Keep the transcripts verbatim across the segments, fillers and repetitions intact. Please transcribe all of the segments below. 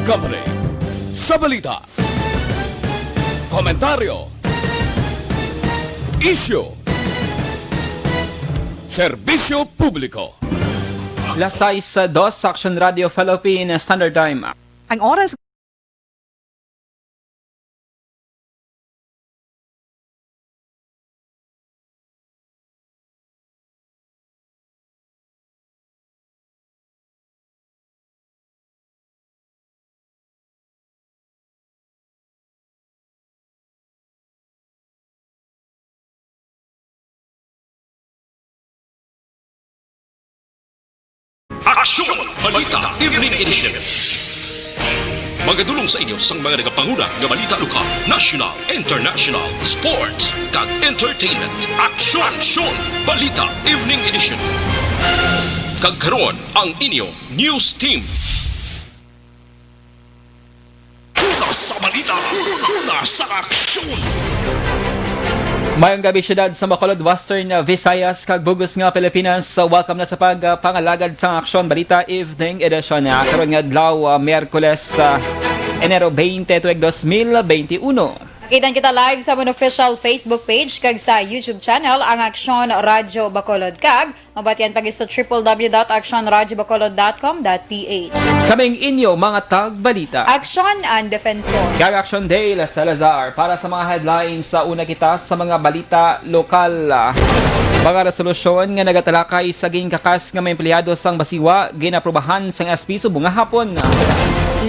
Company. Sa balita, komentaryo, isyu, serbisyo publiko. Las sais dos sa Aksyon Radio Philippine Standard Time. Ang oras. Aksyon! Balita Evening Edition. Magadulong sa inyo sang mga nagapanguna nga balita lokal, national, international, sports, kag entertainment. Aksyon! Aksyon! Balita Evening Edition. Kag karon ang inyo news team. Una sa balita, una sa aksyon. Mayong gabi, siyudad sa Bacolod, Western Visayas, kag bug-os nga Pilipinas. So, welcome na sa pagpangalagad sa Aksyon Balita Evening Edition, ah, karon nga adlaw, ah, Miyerkules, ah, Enero twenty, tuig dos mil benti uno. Nakita kita live sa amon official Facebook page kag sa YouTube channel, ang Aksyon Radyo Bacolod, kag mabatian pa gid sa triple W dot aksyon radyo bacolod dot com dot P H. Kaming inyo mga tagbalita. Aksyon ang defensor. Kag Aksyon Dale Salazar para sa mga headlines. Sa una kita sa mga balita lokal. Mga resolusyon nga nagatalakay sa ginkakas nga mga empleyado sang Basiwa, ginaprubahan sang S P subong nga hapon.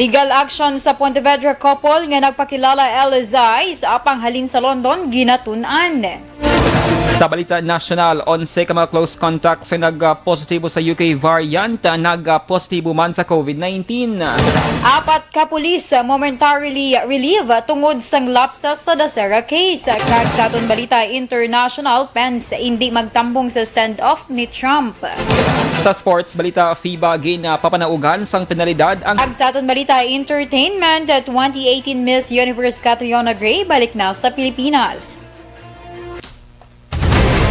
Legal action sa Pontevedra couple nga nagpakilala L S I sa apang halin sa London, ginatun-an. Sa balita nasyonal, onse ka mga close contacts ang nag-positibo sa U K variant, nag-positibo man sa COVID nineteen. Apat ka pulis momentarily relieved tungod sang lapses sa Dasera case. Kag sa aton balita international, Pence hindi magtambong sa send-off ni Trump. Sa sports balita, FIBA ginapapanaugan sang penalidad ang Ag sa aton balita entertainment, twenty eighteen Miss Universe Catriona Gray balik na sa Pilipinas.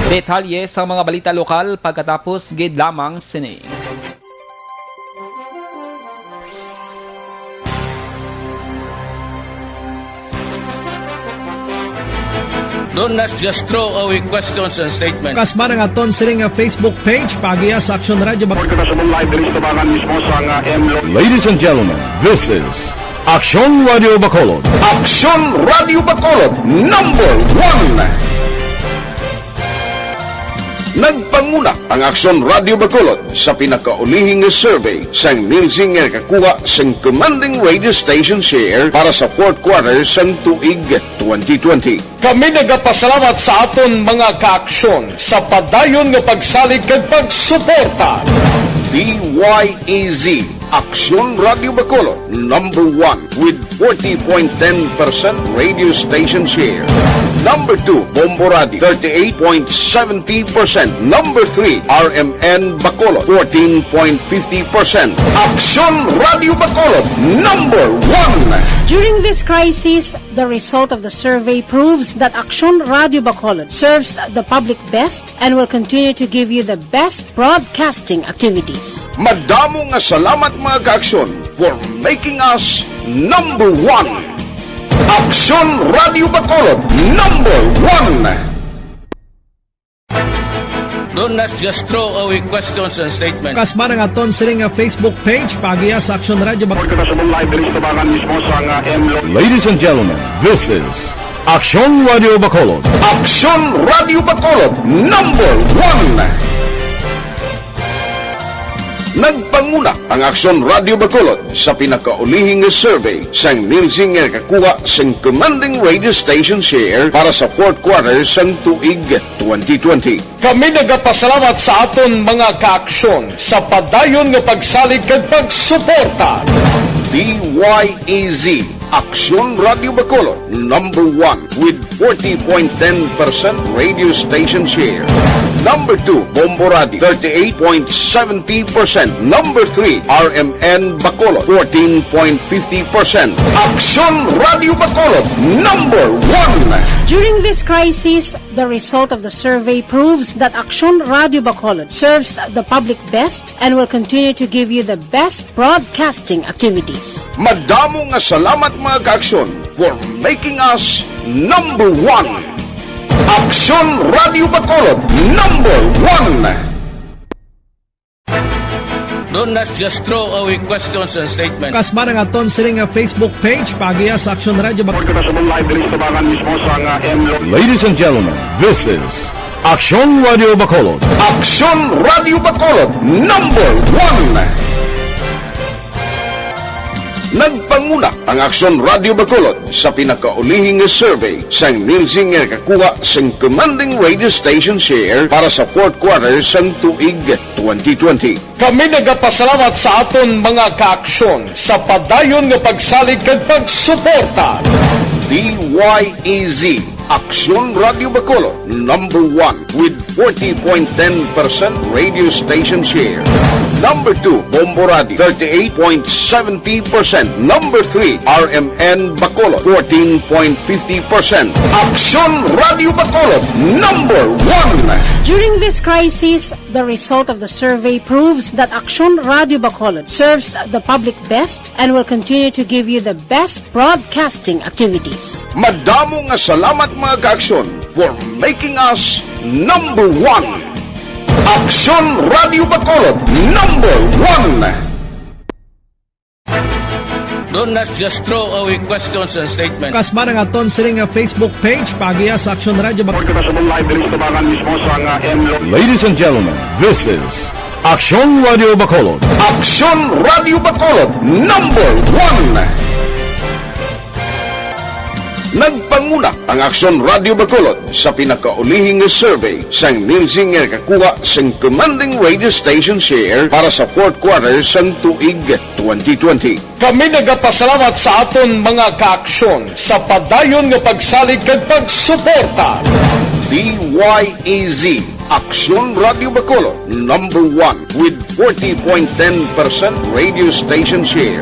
Detalye sa mga balita lokal pagkatapos gid lamang sini. Don't just throw away questions and statements. Kasma ang aton sining nga Facebook page, paagiha sa Aksyon Radyo Bac- Report kita sa live diri sa tubangan mismo sa nga M Lo- Ladies and gentlemen, this is Aksyon Radio Bacolod. Aksyon Radio Bacolod, number one. Nagpanguna ang Aksyon Radio Bacolod sa pinakaulihi nga survey sang Nielsen nga nakakuha sang commanding radio station share para sa fourth quarter sang tuig twenty twenty. Kami nagapasalamat sa aton mga kaaksyon sa padayon nga pagsalig kag pagsuporta. D Y E Z, Aksyon Radio Bacolod, number one with forty point ten percent radio station share. Number two, Bombo Radio, thirty-eight point seventy percent. Number three, R M N Bacolod, fourteen point fifty percent. Aksyon Radio Bacolod, number one. During this crisis, the result of the survey proves that Aksyon Radio Bacolod serves the public best and will continue to give you the best broadcasting activities. Madamo nga salamat, mga kaaksyon, for making us number one. Aksyon Radio Bacolod, number one. Don't just throw away questions and statements. Kasma ang aton sining nga Facebook page, paagiha sa Aksyon Radio Bac- Report kita sa live diri sa tubangan mismo sa nga M Lo- Ladies and gentlemen, this is Aksyon Radio Bacolod. Aksyon Radio Bacolod, number one. Nagpanguna ang Aksyon Radio Bacolod sa pinakaulihi nga survey sang Nielsen nga nakakuha sang commanding radio station share para sa fourth quarter sang tuig twenty twenty. Kami nagapasalamat sa aton mga kaaksyon sa padayon nga pagsalig kag pagsuporta. D Y E Z, Aksyon Radio Bacolod, number one with forty point ten percent radio station share. Number two, Bombo Radio, thirty-eight point seventy percent. Number three, R M N Bacolod, fourteen point fifty percent. Aksyon Radio Bacolod, number one. During this crisis, The result of the survey proves that Aksyon Radio Bacolod serves the public best and will continue to give you the best broadcasting activities. Madamo nga salamat, mga ka-Aksyon, for making us number one. Aksyon Radio Bacolod, number one. Don't, let's just throw away questions and statements. Kasba na nga ton sini nga Facebook page, paagiha sa Aksyon Radio Bacolod. Kita sa live diri sa tabangan mismo sa nga M Lo- Ladies and gentlemen, this is Aksyon Radio Bacolod. Aksyon Radio Bacolod, number one. Nagpanguna ang Aksyon Radio Bacolod sa pinakaulihing nga survey sang Nielsen nga nakakuha sang commanding radio station share para sa fourth quarter sang tuig twenty twenty. Kami nagapasalamat sa aton mga ka-Aksyon sa padayon nga pagsalig kag pagsuporta. D Y E Z, Aksyon Radio Bacolod, number one with forty point ten percent radio station share. Number two, Bombo Radio, thirty-eight point seventy percent. Number three, R M N Bacolod, fourteen point fifty percent. Aksyon Radio Bacolod, number one. During this crisis, the result of the survey proves that Aksyon Radio Bacolod serves the public best and will continue to give you the best broadcasting activities. Madamo nga salamat, mga ka-Aksyon, for making us number one. Aksyon Radio Bacolod, number one. Don't, let's just throw away questions and statements. Kasba na nga ton sini nga Facebook page, paagiha sa Aksyon Radio Bag- Kita sa live diri sa tabangan mismo sa nga M Lo- Ladies and gentlemen, this is Aksyon Radio Bacolod. Aksyon Radio Bacolod, number one. Nagpanguna ang Aksyon Radio Bacolod sa pinakaulihing nga survey sang Nielsen nga nakakuha sang commanding radio station share para sa fourth quarter sang tuig twenty twenty. Kami nagapasalamat sa aton mga ka-Aksyon sa padayon nga pagsalig kag pagsuporta. D Y E Z, Aksyon Radio Bacolod, number one with forty point ten percent radio station share.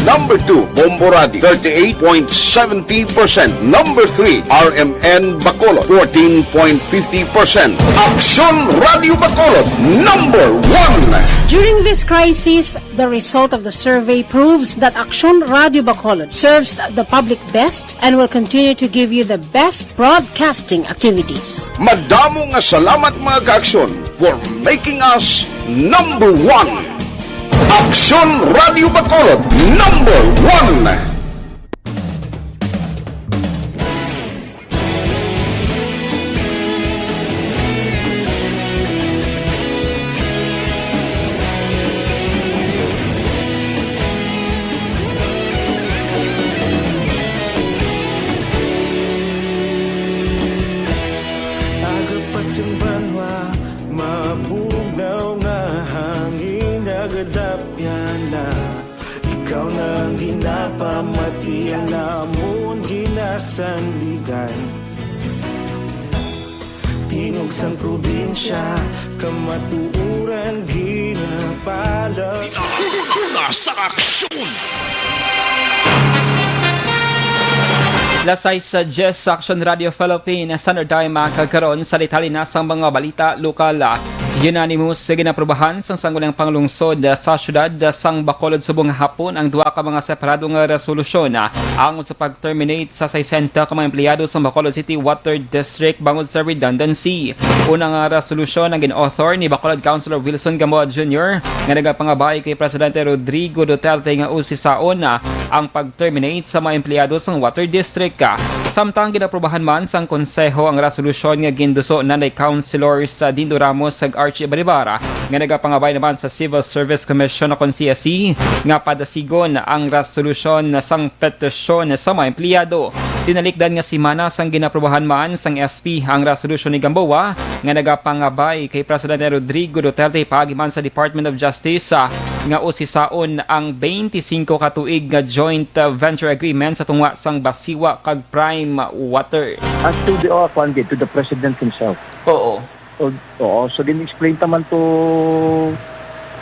Number two, Bombo Radio, thirty-eight point seventy percent. Number three, R M N Bacolod, fourteen point fifty percent. Aksyon Radio Bacolod, number one. During this crisis, the result of the survey proves that Aksyon Radio Bacolod serves the public best and will continue to give you the best broadcasting activities. Madamo nga salamat, mga ka-Aksyon, for making us number one. Aksyon Radio Bacolod, number one. Aga pa sing banwa, mabugnaw nga hangin, nagadapyan na. Ikaw na ang ginapamati, ang amon ginasandigan. Tingog sang probinsya, kamatuoran ginapala. Una sa aksyon. Alas sais diyes sa Aksyon Radio Philippines Standard Time, kag karon sa detalye na sang mga balita lokal. Unanimous nga ginaprobahan sang Sangguniang Panglungsod sa siyudad sang Bacolod subong nga hapon ang duha ka mga separado nga resolusyon, ang sa pag-terminate sa sesenta ka mga empleyado sang Bacolod City Water District bangod sa redundancy. Una nga resolusyon ang gin-author ni Bacolod Councilor Wilson Gamboa Junior nga nagapangabay kay Presidente Rodrigo Duterte nga usisaon ang pag-terminate sa mga empleyado sang Water District. Samtang ginaprobahan man sang Konseho ang resolusyon nga ginduso na ni Councilors Dindo Ramos kag Archie Balibar, nga nagapangabay naman sa Civil Service Commission o kon C S C nga padasigon ang resolusyon sang petisyon sa mga empleyado. Tinalikdan nga semana sang ginaprobahan man sang S P ang resolusyon ni Gamboa nga nagapangabay kay Presidente Rodrigo Duterte paagi man sa Department of Justice, ah, nga usisaon ang twenty-five ka tuig nga joint, ah, venture agreement sa tunga sang Basiwa kag Prime Water. As to the, uh, kuwan gid, to the president himself. Oo. O, oo, so gin-explain ta man to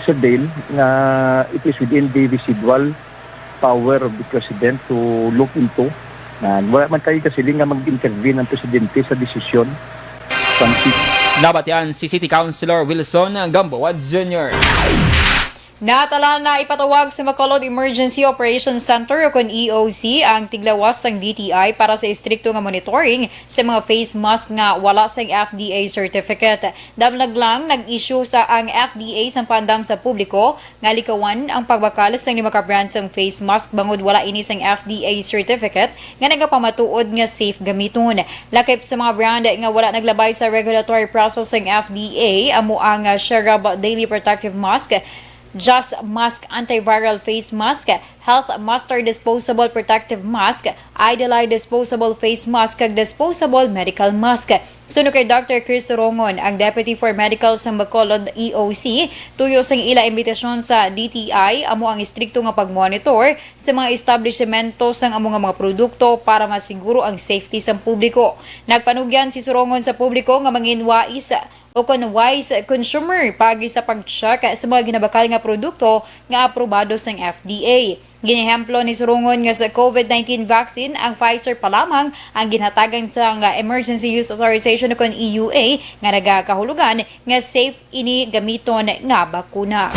Sir Dale nga it is within the residual power of the president to look into. Na wala man tayo kasiling nga mag-intervene ang presidente sa desisyon Nabatian si City Councilor Wilson Gamboa Junior. Natala na ipatawag sa Bacolod Emergency Operations Center o kon E O C ang tiglawas sang D T I para sa istrikto nga monitoring sa mga face mask nga wala sang F D A certificate. Damlag lang, nag-issue sa ang F D A sang paandam sa publiko nga likawan ang pagbakal sang lima ka brand sang face mask bangod wala ini sang F D A certificate nga nagapamatuod nga safe gamiton. Lakip sa mga brand nga wala naglabay sa regulatory process sang F D A amo ang, ah, Cherub Daily Protective Mask, Just Mask Antiviral Face Mask, Health Master Disposable Protective Mask, Idolite Disposable Face Mask, kag Disposable Medical Mask. Suno kay Doctor Chris Rongon, ang Deputy for Medical sang Bacolod E O C, tuyo sang ila imbitasyon sa D T I, amo ang istrikto nga pagmonitor sa mga establisimento sang amo nga mga produkto para masiguro ang safety sang publiko. Nagpanugyan si Surongon sa publiko nga mangin wais o kon wise consumer paagi sa pag-check sa mga ginabakal nga produkto nga aprobado sang F D A. Ginehemplo ni Surongon nga sa COVID nineteen vaccine, ang Pfizer pa lamang ang ginhatagan sang Emergency Use Authorization o kon E U A nga nagakahulugan nga safe ini gamiton nga bakuna.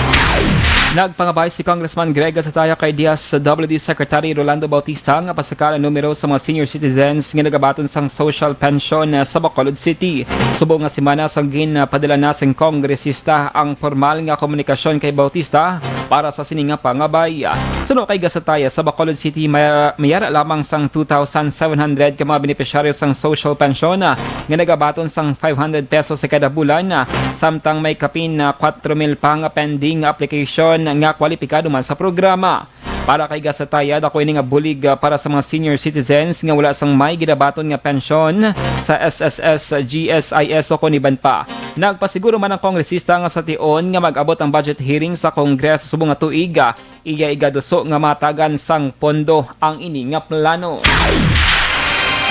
Nagpangabay si Congressman Greg Gasataya kay D S W D Secretary Rolando Bautista nga pasakal ang numero sa mga senior citizens nga nagabaton sang social pension sa Bacolod City. Subong nga semana sang ginpadala na sang kongresista ang formal nga komunikasyon kay Bautista para sa sini nga pangabay. Suno kay Gasataya, sa Bacolod City, may, may ara lamang sang two thousand seven hundred ka mga benepisyaryo sang social pension, ah, nga nagabaton sang five hundred pesos sa kada bulan, ah, samtang may kapin na kwatro mil pa nga pending application nga kwalipikado man sa programa. Para kay Gasataya, dako ini nga bulig, ah, para sa mga senior citizens nga wala sang may ginabaton nga pensyon sa S S S, G S I S o kon iban pa. Nagpasiguro man ang kongresista nga sa tion nga mag-abot ang budget hearing sa Kongreso subong nga tuig, ah, iya igaduso nga matagan sang pondo ang ini nga plano.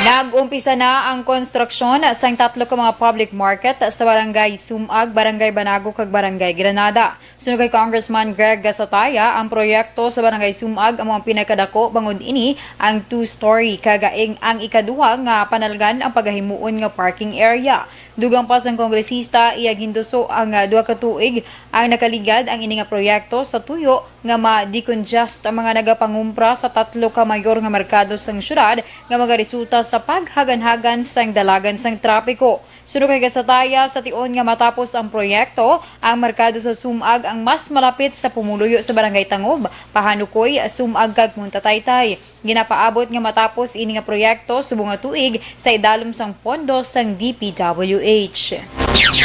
Nag-umpisa na ang konstruksyon sang tatlo ka mga public market sa Barangay Sumag, Barangay Banago, kag Barangay Granada. Suno kay Congressman Greg Gasataya, ang proyekto sa Barangay Sumag amo ang pinakadako bangod ini ang two-story, kag ang, ang ikaduha nga panalgan ang pagahimuon nga parking area. Dugang pa sang kongresista, iya ginduso ang, ah, duha ka tuig ang nakaligad ang ini nga proyekto sa tuyo nga ma-decongest ang mga nagapangumpra sa tatlo ka mayor nga merkado sang syudad nga magaresulta sa paghaganhagan sang dalagan sang trapiko. Suno kay Gasataya, sa tion nga matapos ang proyekto, ang merkado sa Sumag ang mas malapit sa pumuluyo sa Barangay Tangob, Pahanukoy, Sumag, kag Muntataytay. Ginapaabot nga matapos ini nga proyekto subong nga tuig sa idalom sang pondo sang D P W H.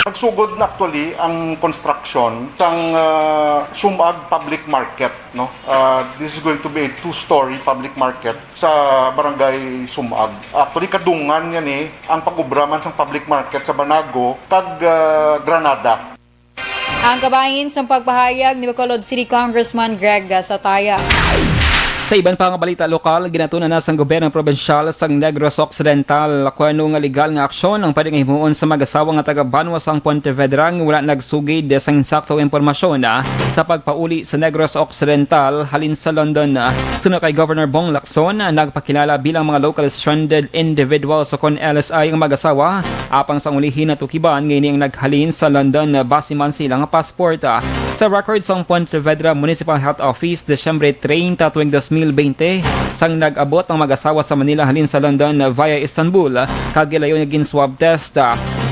Nagsugod na actually ang construction sang, ah, Sumag Public Market, no? Ah, this is going to be a two-story public market sa Barangay Sumag. Actually, kadungan niya ni ang pag-obra man sang public market sa Banago kag, ah, Granada. Ang kabahin sang pagpahayag ni Bacolod City Congressman Greg Gasataya. Sa iban pa nga balita lokal, ginatuna na sang gobyerno probinsyal sang Negros Occidental kuno nga legal nga aksyon ang pwede nga himuon sa mag-asawa nga taga-banwa sang Pontevedra nga wala nagsugid sang insakto nga impormasyon, ah, sa pagpauli sa Negros Occidental halin sa London. Suno kay Governor Bong Lacson, nagpakilala bilang mga local stranded individuals o kon L S I ang mag-asawa, apang sang ulihi natukiban nga ini ang naghalin sa London base man sa ilang passport. Sa record sang Pontevedra Municipal Health Office, Disyembre treinta tuig dos mil bente, sang nag-abot ang mag-asawa sa Manila halin sa London via Istanbul, kag gilayon nga gin-swab test.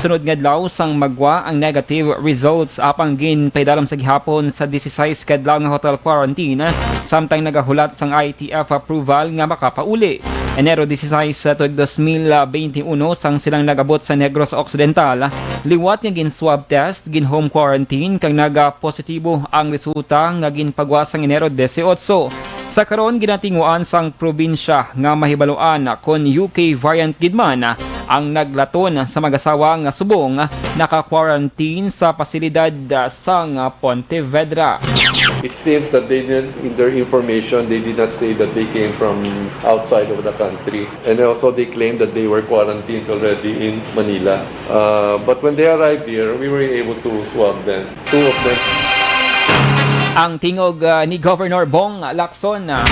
Sunod nga adlaw sang magwa ang negative results, apang ginpaidalom sa gihapon sa disisais ka adlaw nga hotel quarantine, samtang nagahulat sang I T F approval nga makapauli. Enero disisais, tuig dos mil bente uno, sang silang nag-abot sa Negros Occidental, liwat nga gin-swab test, gin-home quarantine, kag nagapositibo ang resulta nga ginpagwa sang Enero dieciocho. Sa karon, ginatinguan sang probinsya nga mahibaluan kon U K variant gid man ang naglaton sa mag-asawa nga subong naka-quarantine sa pasilidad sang Pontevedra. It seems that they didn't, in their information, they did not say that they came from outside of the country. And also, they claimed that they were quarantined already in Manila. Uh, but when they arrived here, we were able to swab them. Two of them. Ang tingog, ah, ni Governor Bong Lacson, ah.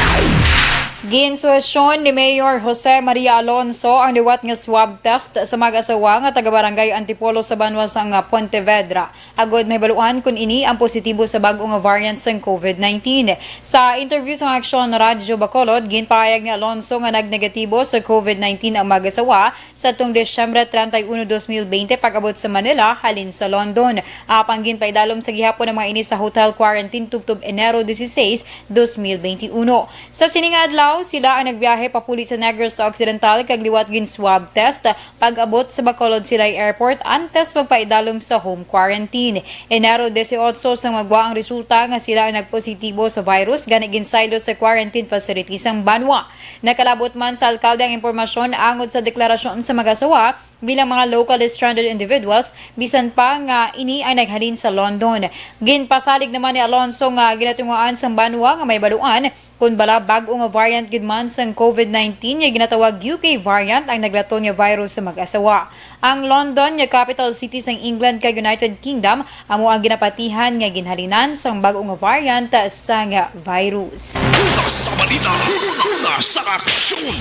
Ginsuhestyon ni Mayor Jose Maria Alonso ang liwat nga swab test sa mag-asawa nga taga-Barangay Antipolo sa banwa sang Pontevedra, agod mahibaluan kon ini ang positibo sa bag-o nga variant sang covid nineteen. Sa interview sa Aksyon Radyo Bacolod, ginpahayag ni Alonso nga nagnegatibo sa covid nineteen ang mag-asawa sadtong Disyembre treinta y uno, dos mil veinte, pag-abot sa Manila halin sa London. Apang ginpaidalom sa gihapon ang mga ini sa hotel quarantine tubtob Enero dieciséis, dos mil veintiuno. Sa sini nga adlaw, sila ang nagbiyahe papuli sa Negros Occidental kag liwat gin-swab test pag-abot sa Bacolod Silay Airport antes magpaidalom sa home quarantine. Enero dieciocho sang magwa ang resulta nga sila ang nagpositibo sa virus, gani ginsaylo sa quarantine facility sang banwa. Nakalabot man sa alkalde ang impormasyon angod sa deklarasyon sa mag-asawa bilang mga locally stranded individuals, bisan pa nga ini ay naghalin sa London. Ginpasalig naman ni Alonso nga ginatinguhaan sang banwa nga mahibaluan kon bala bag-o nga variant gid man sang covid nineteen nga ginatawag U K variant ang naglaton nga virus sa mag-asawa. Ang London nga capital city sang England kag United Kingdom amo ang ginapatihan nga ginhalinan sang bag-o nga variant sang virus. Una sa balita, una sa aksyon.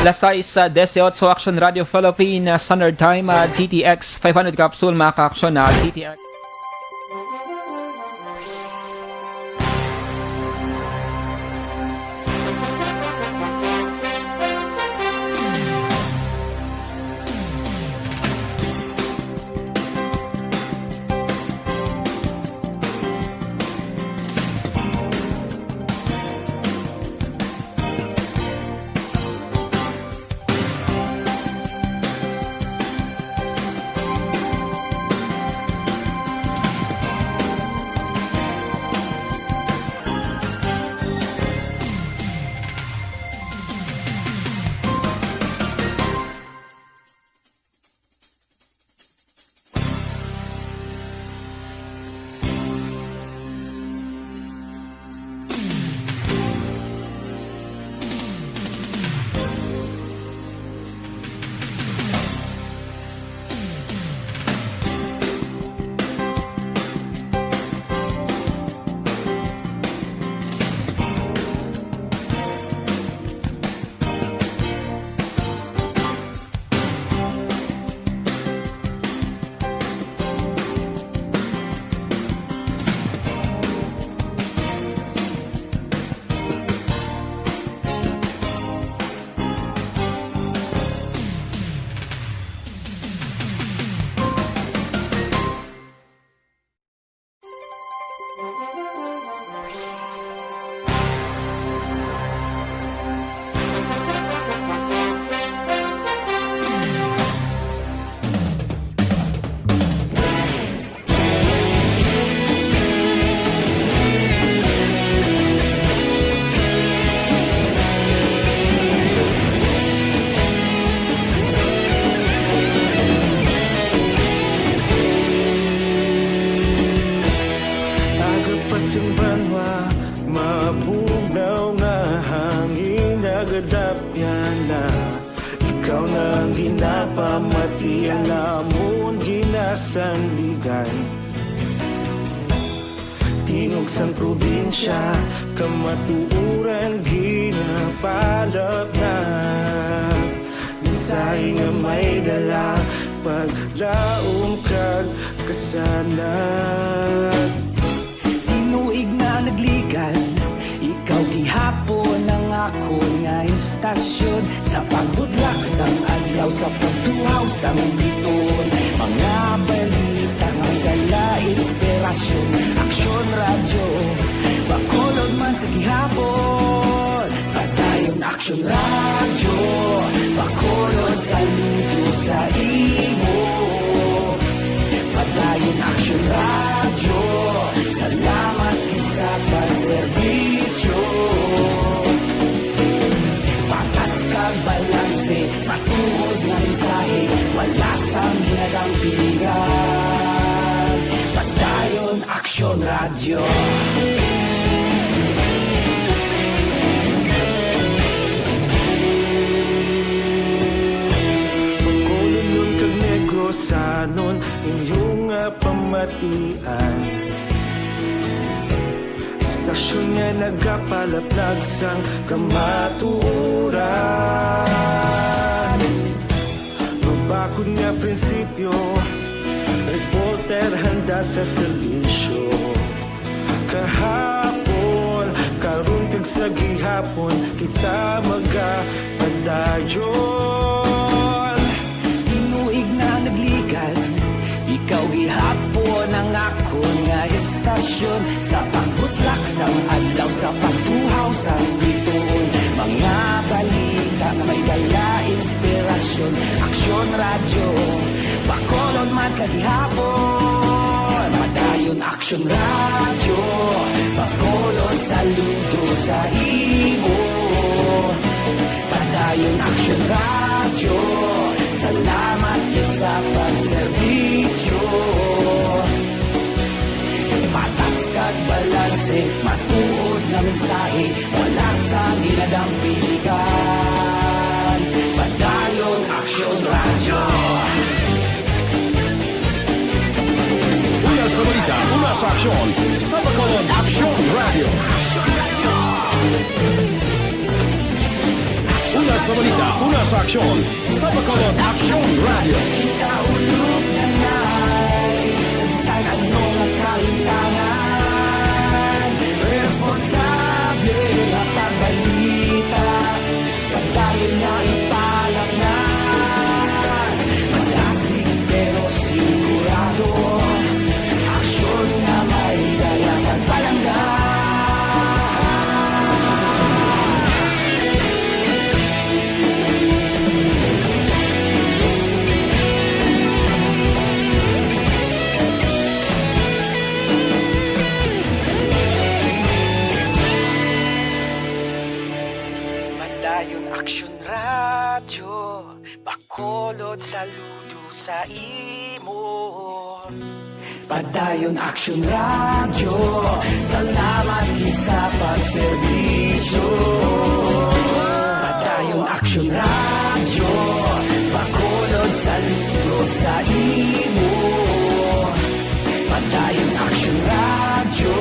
Las sais, ah, dieciocho, Action Radio Philippines, Standard Time, ah, D T X five hundred capsule, mga ka-aksyon, ah, D T X. Aga pa sing banwa, mabugnaw nga hangin nagadapyan na. Ikaw na ang ginapamati, ang amon ginasandigan. Tingog sang probinsya, kamatuoran ginapalapnag. Mensahe nga may dala, paglaom kag kasanag. Tinuig na nagligan, ikaw gihapon ang akon nga istasyon. Sa pagbudlak sang adlaw, sa pagtuhaw sang biton, mga balita nga dala inspirasyon. Aksyon Radyo, Bacolod man sa gihapon. Padayon Aksyon Radyo, Bacolod, saludo sa imo. Padayon Aksyon Radyo, salamat gid sa pagserbisyo. Patas kag balanse, matuod nga mensahe, wala sang ginadampigan. Padayon Aksyon Radyo. Bacolodnon kag Negrosanon, inyo nga pamatian. Istasyon nga nagapalaplag sang kamatuoran. Mabakod nga prinsipyo, reporter handa sa serbisyo. Kahapon, karon kag sa gihapon, kita magapadayon. Tinuig na nagligad, ikaw gihapon ang akon nga istasyon. Sa pagbutlak sang adlaw, sa pagtuhaw sang bituon, mga balita nga may dala inspirasyon. Aksyon Radyo, Bacolod man sa gihapon. Padayon Aksyon Radyo, Bacolod, saludo sa imo. Padayon Aksyon Radyo, salamat gid sa pagserbisyo. Patas kag balanse, matuod nga mensahe, wala sang ginadampigan. Padayon Aksyon Radyo. Una sa balita, una sa aksyon, sa Bacolod Aksyon Radyo. Una sa balita, una sa aksyon, sa Bacolod Aksyon Radyo. Kita ulog na nai, sa bisan ano nga kahintangan, responsable nga pagbalita, pagdayon nga ipalaknan. Malasig pero sigurado, aksyon nga may dala kag palangga. Padayon Aksyon Radyo, Bacolod, saludo sa imo. Padayon Aksyon Radyo, salamat gid sa pagserbisyo. Padayon Aksyon Radyo, Bacolod, saludo sa imo. Padayon Aksyon Radyo,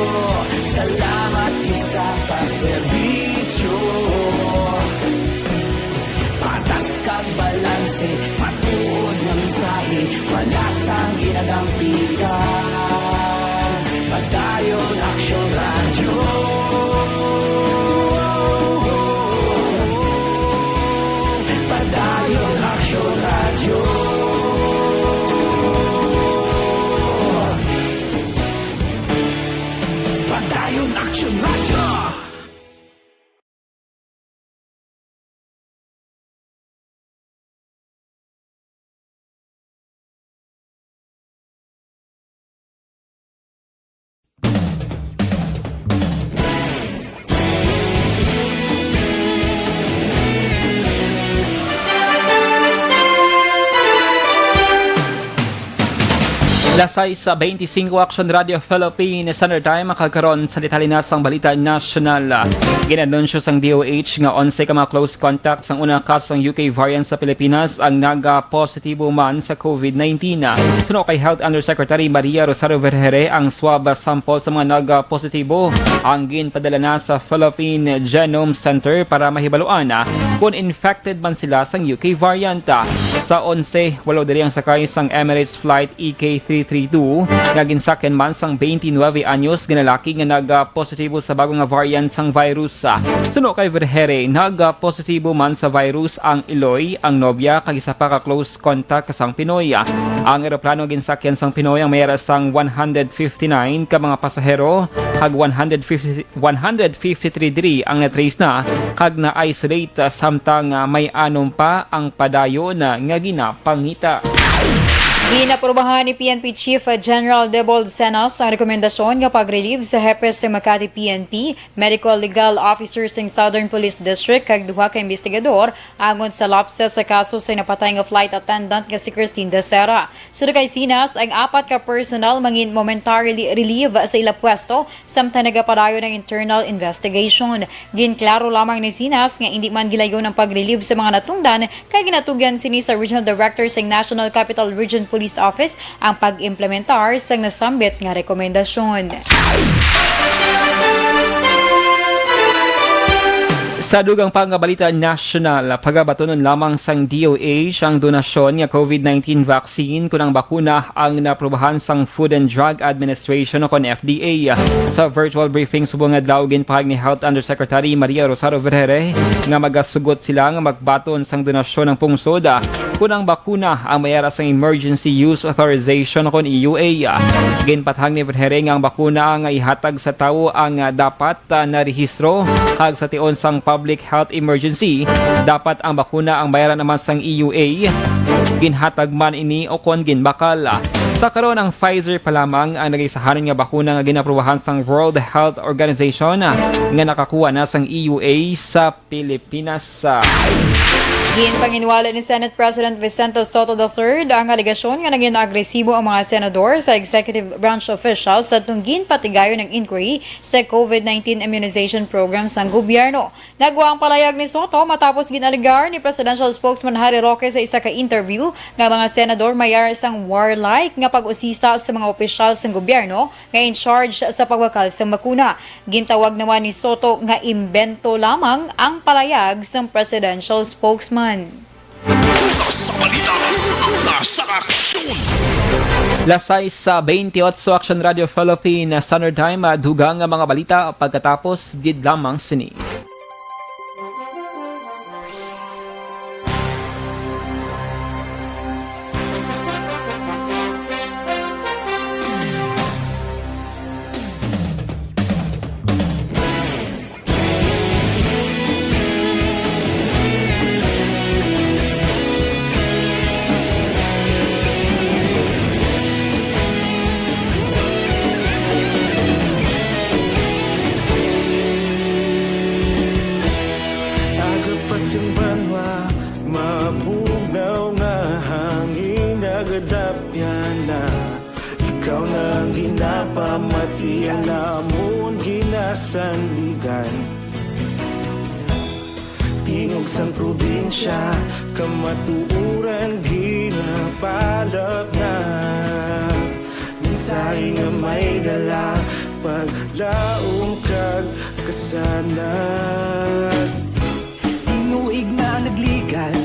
salamat gid sa pagserbisyo. Patas kag balanse, matuod nga mensahe, wala sang ginadampigan. Padayon Aksyon Radyo. Padayon Aksyon Radyo. Padayon Aksyon Radyo. Alas sais beintisinko, Aksyon Radyo Philippines Standard Time, kag karon sa detalye na sang balita nasyonal. Gin-anunsyo sang D O H nga onse ka mga close contacts ang una kaso sang U K variant sa Pilipinas ang naga-positibo man sa COVID nineteen. Suno kay Health Undersecretary Maria Rosario Vergeire, ang swab sample sa mga naga-positibo ang ginpadala na sa Philippine Genome Center para mahibaluan kon infected man sila sang U K variant. Sa onse, walo diri ang sakay sang Emirates Flight E K three three two nga ginsakyan man sang twenty-nine anyos nga lalaki nga naga-positibo sa bago nga variant sang virus. Suno kay Vergeire, naga-positibo man sa virus ang iloy, ang nobya, kag isa pa ka close contact sang Pinoy. Ang eroplano ginsakyan sang Pinoy ang may ara sang one hundred fifty-nine ka mga pasahero, kag one hundred fifty, one hundred fifty-three diri ang na-trace na kag na-isolate, samtang, ah, may anom pa ang padayon, ah, nga ginapangita. Ginaprobahan ni P N P Chief General Debold Cenas ang rekomendasyon nga pag-relieve sa hepe sa Makati P N P, medical legal officer sa Southern Police District, kag duha ka investigador angon sa lapses sa kaso sa napatay nga flight attendant nga si Christine Dacera. Suno kay Cenas, ang apat ka personnel mangin momentarily relieve sa ila pwesto samtang nagapadayon ang internal investigation. Ginklaro lamang ni Cenas nga indi man gilayon ang pag-relieve sa mga natungdan, kay ginatugyan sini sa Regional Director sa National Capital Region Police Office ang pag-implementar sang nasambit nga rekomendasyon. Sa dugang pa nga balita nasyonal, pagabatunon lamang sang D O H ang donasyon nga COVID nineteen vaccine kon ang bakuna ang naaprubahan sang Food and Drug Administration o kon F D A. Sa virtual briefing subong nga adlaw, ginpahayag ni Health Undersecretary Maria Rosario Vergere nga magasugot sila nga magbaton sang donasyon ang pungsod kon ang bakuna ang may ara sang Emergency Use Authorization o kon E U A. Ginpatahag ni Vergere nga ang bakuna nga ihatag sa tawo ang dapat ah, narehistro, kag sa tion sang public health emergency, dapat ang bakuna ang bayaran naman sang E U A, ginhatag man ini o kon ginbakal. Sa karon, ang Pfizer pa lamang ang nagaisahanan nga bakuna nga ginaaprubahan sang World Health Organization nga nakakuha na sang E U A sa Pilipinas. Ginpanginwala ni Senate President Vicente Sotto the third ang alegasyon nga naging agresibo ang mga senador sa executive branch officials sa tungod patigayon ang inquiry sa COVID nineteen immunization program sang gobyerno. Nagwa ang palayag ni Sotto matapos ginalegar ni Presidential Spokesman Harry Roque sa isa ka interview nga mga senador may ara sang warlike nga pag-usisa sa mga opisyal sang gobyerno nga in charge sa pagbakal sang bakuna. Gintawag naman ni Sotto nga imbento lamang ang palayag sang presidential spokesman. Una sa balita, una sa aksyon. Las sais sa twenty-eight, Action Radio Philippine Standard Time, dugang nga mga balita pagkatapos gid lamang sini. Aga pa sing banwa, mabugnaw nga hangin, nagadapyan na. Ikaw na ang ginapamati, ang namon ginasandigan. Tingog sang probinsya, kamatuoran ginapalapnag. Mensahe nga may dala, paglaom kag kasanag. Tinuig na nagligan,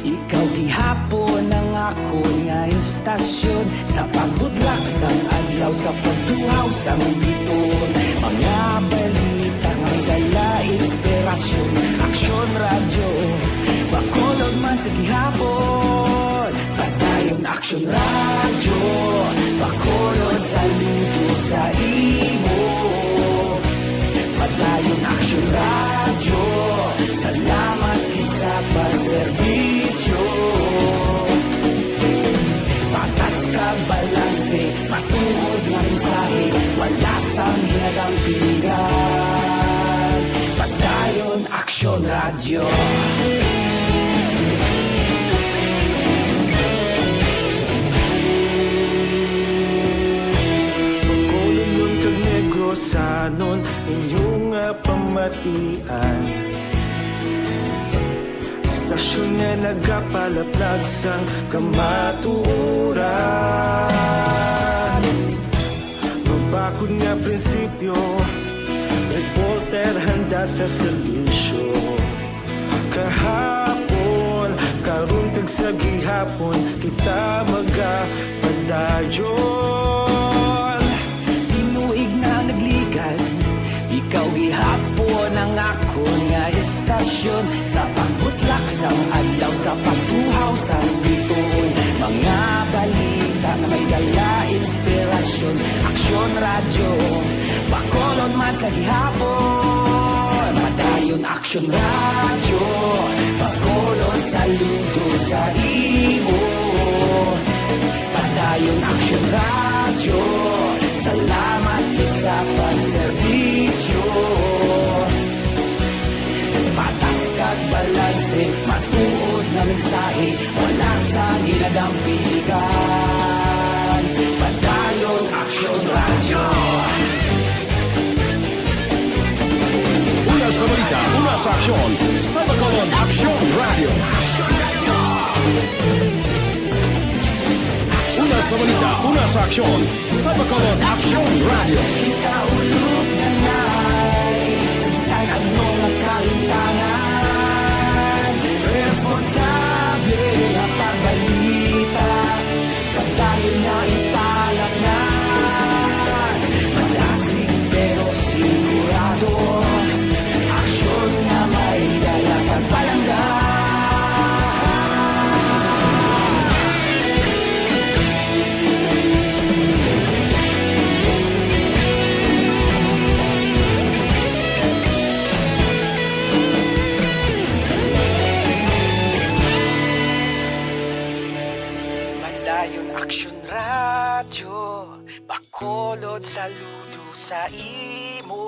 ikaw gihapon ang akon nga istasyon. Sa pagbudlak sang adlaw, sa pagtuhaw sang bituon, mga balita nga may dala inspirasyon. Aksyon Radyo, Bacolod man sa gihapon. Padayon Aksyon Radyo, Bacolod, saludo sa imo. Padayon Aksyon Radyo, salamat gid sa pagserbisyo. Patas kag balanse, matuod nga mensahe, wala sang ginadampigan. Padayon Aksyon Radyo. Bacolodnon kag Negrosanon, inyo nga pamatian. Istasyon nga nagapalaplag sang kamatuoran. Mabakod nga prinsipyo, reporter handa sa serbisyo. Kahapon, karon kag sa gihapon, kita magapadayon. Tinuig na nagligan, ikaw gihapon ang akon nga istasyon. Sa pagbutlak sang adlaw, sa pagtuhaw sang bituon, mga balita nga may dala inspirasyon. Aksyon Radyo, Bacolod man sa gihapon. Padayon Aksyon Radyo, Bacolod, saludo sa imo. Padayon Aksyon Radyo, salamat gid sa pagserbisyo. Patas kag balanse, matuod nga mensahe, wala sang ginadampigan. Padayon Aksyon Radyo. Una sa balita, una sa aksyon, sa Bacolod Aksyon Radyo. Una sa balita, una sa aksyon, sa Bacolod Aksyon Radyo. Kita ulog na nai, sa bisan ano nga kahimtangan. Radyo Bacolod, saludo sa imo.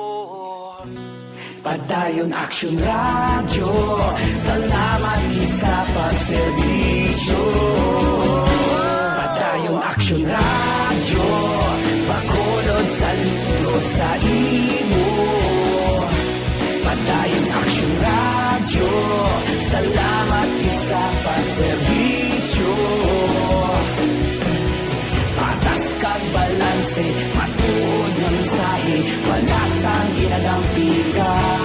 Padayon Aksyon Radyo, salamat gid sa pagserbisyo. Padayon Aksyon Radyo, Bacolod, saludo sa imo. Padayon Aksyon Radyo, salamat gid sa pagserbisyo. Patas kag balanse, matuod nga mensahe, wala sang ginadampigan.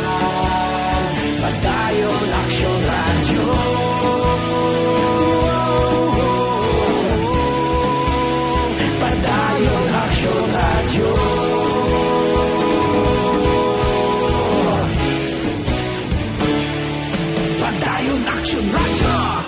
Padayon Aksyon Radyo. Padayon Aksyon Radyo. Padayon Aksyon Radyo.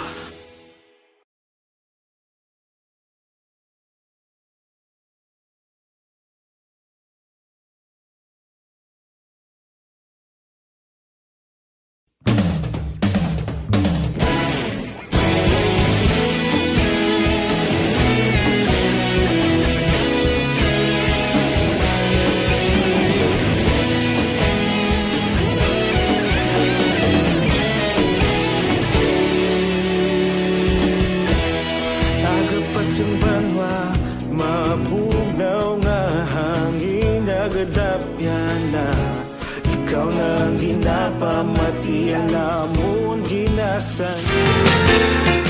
Agapas ang banwa, mabugnaw nga hangin, nagadapyan na. Ikaw na ang ginapamati, ang amon ginasan.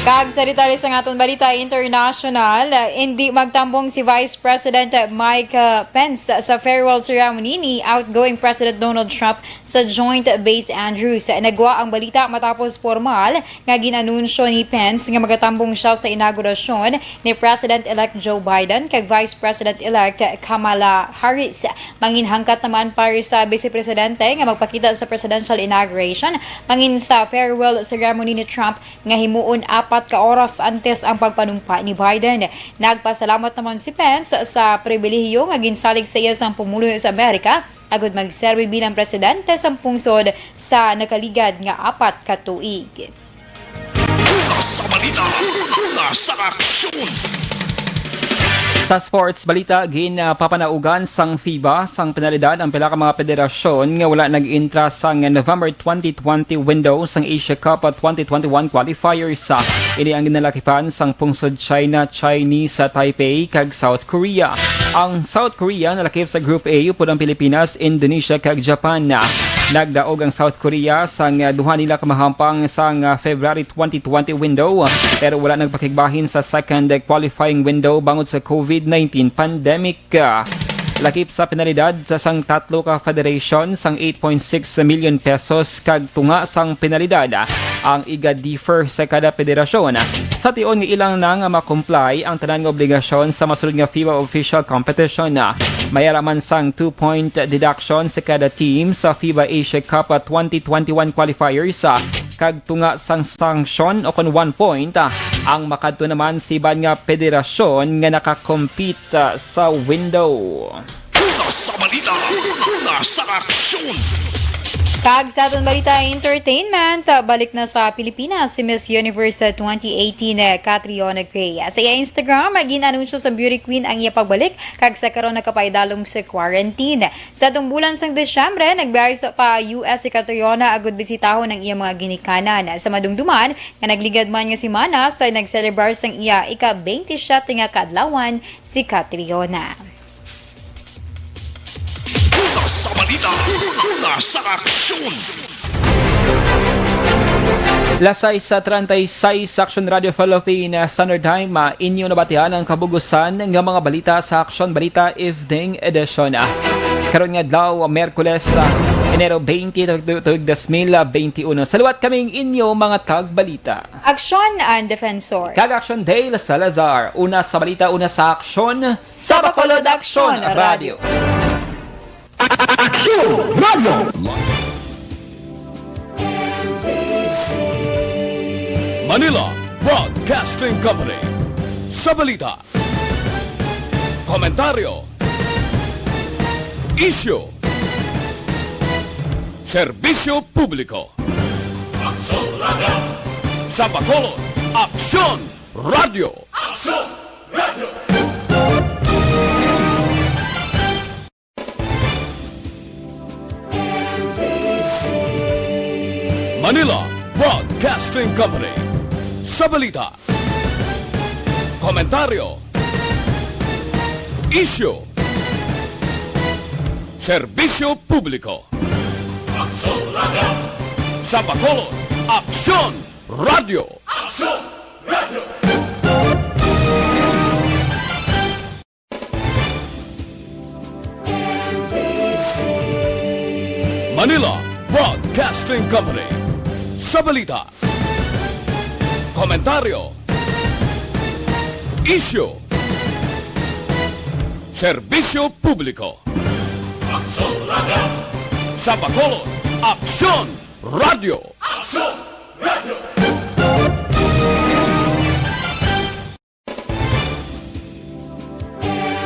Kag sa detalye sang aton balita international, hindi magtambong si Vice President Mike, uh, Pence sa farewell ceremony ni outgoing President Donald Trump sa Joint Base Andrews. Nagwa ang balita matapos formal nga gin-anunsyo ni Pence nga magatambong siya sa inaugurasyon ni President-elect Joe Biden kag Vice President-elect Kamala Harris. Manginhangkat naman para sa Vice Presidente nga magpakita sa presidential inauguration, mangin sa farewell ceremony ni Trump nga himuon apat ka oras antes ang pagpanumpa ni Biden. Nagpasalamat naman si Pence sa pribilehiyo nga ginsalig sa iya sang pumuluyo sa Amerika agud magserbi bilang presidente sang pungsod sa nakaligad nga apat ka tuig. Una sa balita, una sa aksyon. Sa sports balita, gin, ah, papanaugan sang FIBA sang penalidad ang pila ka mga federasyon nga wala nag-intra sang November twenty twenty window sang Asia Cup twenty twenty-one qualifiers. Ini ang ginalakipan sang pungsod China, Chinese, sa Taipei, kag South Korea. Ang South Korea nalakip sa Group A upod ang Pilipinas, Indonesia, kag Japan. Nagdaog ang South Korea sang duha nila ka mahampang sang February twenty twenty window, pero wala nagpakigbahin sa second qualifying window bangod sa COVID nineteen pandemic. Lakip sa penalidad sa sang tatlo ka federation sang eight point six million pesos kag tunga sang penalidad ang iga-differ sa kada federasyon. Sa tion nga ilang na nga ma-comply ang tanan nga obligasyon sa masulod nga FIBA official competition, may ara man sang two-point deduction sa kada team sa FIBA Asia Cup twenty twenty-one qualifiers, kag tunga sang sanction o kon one point ang makadto naman sa iban nga federasyon nga naka-compete, ah, sa window. Una sa balita, una sa aksyon. Kag sa aton balita entertainment, ah, balik na sa Pilipinas si Miss Universe twenty eighteen, eh, Catriona Gray. Sa iya Instagram, gin-anunsyo sa beauty queen ang iya pagbalik, kag sa karon nakapaidalom sa quarantine. Sa atong bulan sang Disyembre, nagbiyahe sa pa U S si Catriona agud bisitahon ang iya mga ginikanan. Sa madumduman, nga nagligad man nga semana sa nagselebrar sang iya ika-twenty-seven nga kaadlawan si Catriona. Una sa balita, una sa aksyon. Las sais treinta y seis sa Aksyon Radio Philippine Standard Time, ah, inyo nabatian ang kabugusan nga mga balita sa Aksyon Balita Evening Edition. Ah, karon nga adlaw, Miyerkules, ah, Enero twenty, tuig, tuig dos mil veintiuno. Sa liwat kaming inyo mga tagbalita. Aksyon and Defensor. Kag Aksyon Dale Salazar. Una sa balita, una sa aksyon. Sa Bacolod Aksyon Radio. Aksyon Radio. Manila Broadcasting Company. Sa balita, komentaryo, isyu, serbisyo publiko. Aksyon Radio. Sa Bacolod, Aksyon Radio. Aksyon Radio. Company. Sa balita, komentaryo, isyu, serbisyo publiko. Aksyon Radio! Sa Bacolod, Aksyon Radio! Aksyon Radio! Manila Broadcasting Company. Sa balita, komentaryo, isyu, serbisyo publiko. Aksyon Radio! Sa Bacolod, Aksyon Radio!